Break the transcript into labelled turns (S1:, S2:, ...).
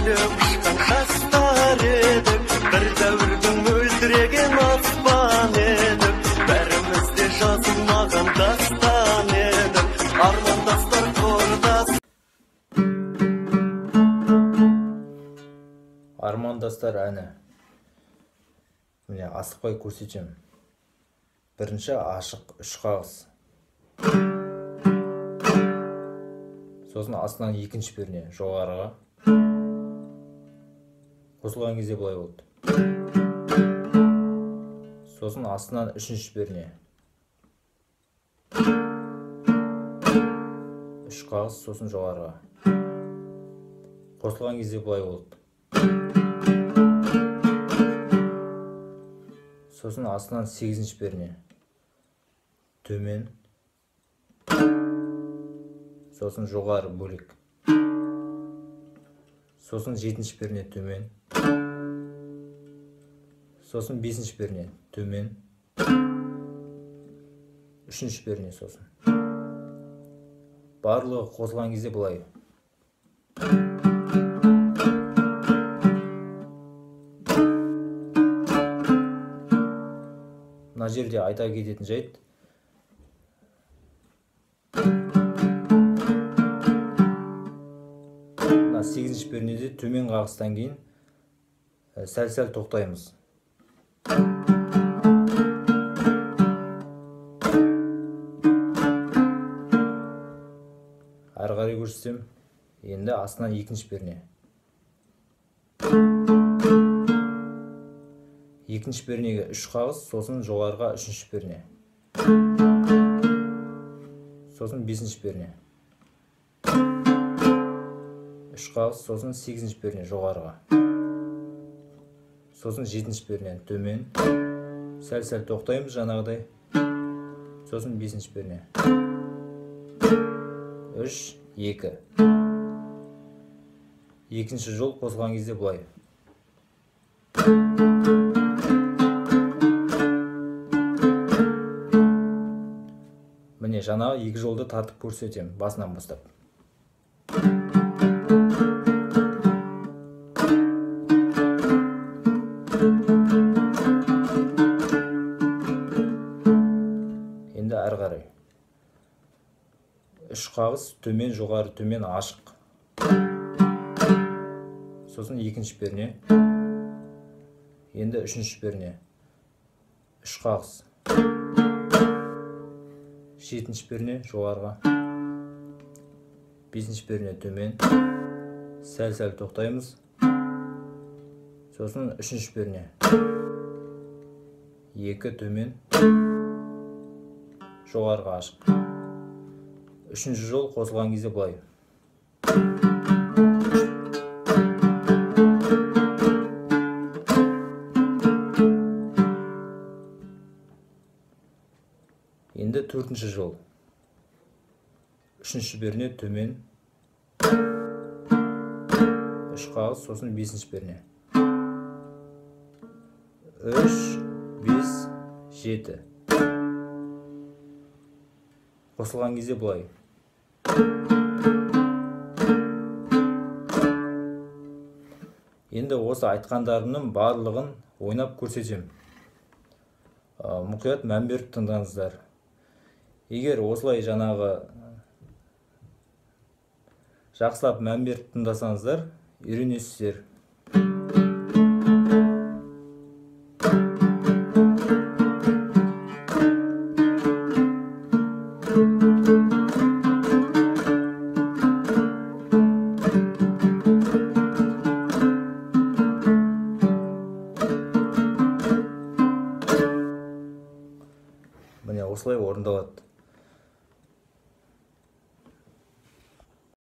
S1: Күліп ұшқан қастар едік, бір дәуірдің мөлтіреген аспан едік, бәріміз де жазылмаған дастан едік, армандастар құрдас.
S2: Армандастар әні. Міне, асықпай көрсетемін. Бірінші ашық үш қағыс. Сосын астынан екінші перне жоғарыға. Қосылған кезде былай болды. Сосын астынан үшінші перне. Үш қағыс, сосын жоғарыға. Қосылған кезде былай болды. Сосын астынан сегізінші перне. Төмен. Сосын жоғары бөлек. Сосын жетінші перне төмен. Сосын бесінші перне төмен. Үшінші перне сосын. Барлығы қосылған кезде былай. Мына жерде айта кететін жайт, мына сегізінші пернеде төмен қағыстан кейін сәл-сәл тоқтаймыз. Әрі қарай көрсетсем, енді астынан екінші перне. Екінші пернеге үш қағыс, сосын жоғарыға үшінші перне. Сосын бесінші перне. Үш қағыс, сосын сегізінші перне жоғарыға. Сосын жетінші перне төмен. Сәл-сәл тоқтаймыз жаңағыдай. Сосын бесінші перне. 3, 2. Екінші жол қосылған кезде былай. Міне, жаңағы екі жолды тартып көрсетемін басынан бастап. Енді әрі қарай. Үш қағыс, төмен, жоғары, төмен, ашық. Сосын екінші перне. Енді үшінші перне. Үш қағыс. Жетінші перне жоғарыға. Бесінші перне төмен. Сәл-сәл тоқтаймыз. Сосын үшінші перне. Екі төмен. Жоғарыға ашық. Үшінші жол қосылған кезде былай. Енді төртінші жол. Үшінші перне төмен. Үш қағыс, сосын бесінші перне. 3, 5, 7. Қосылған кезде былай. Енді осы айтқандарымның барлығын ойнап көрсетемін. Мұқият мән беріп тыңдаңыздар. Егер осылай жаңағы жақсылап мән беріп тыңдасаңыздар, үйренесіздер. Міне, осылай орындалады.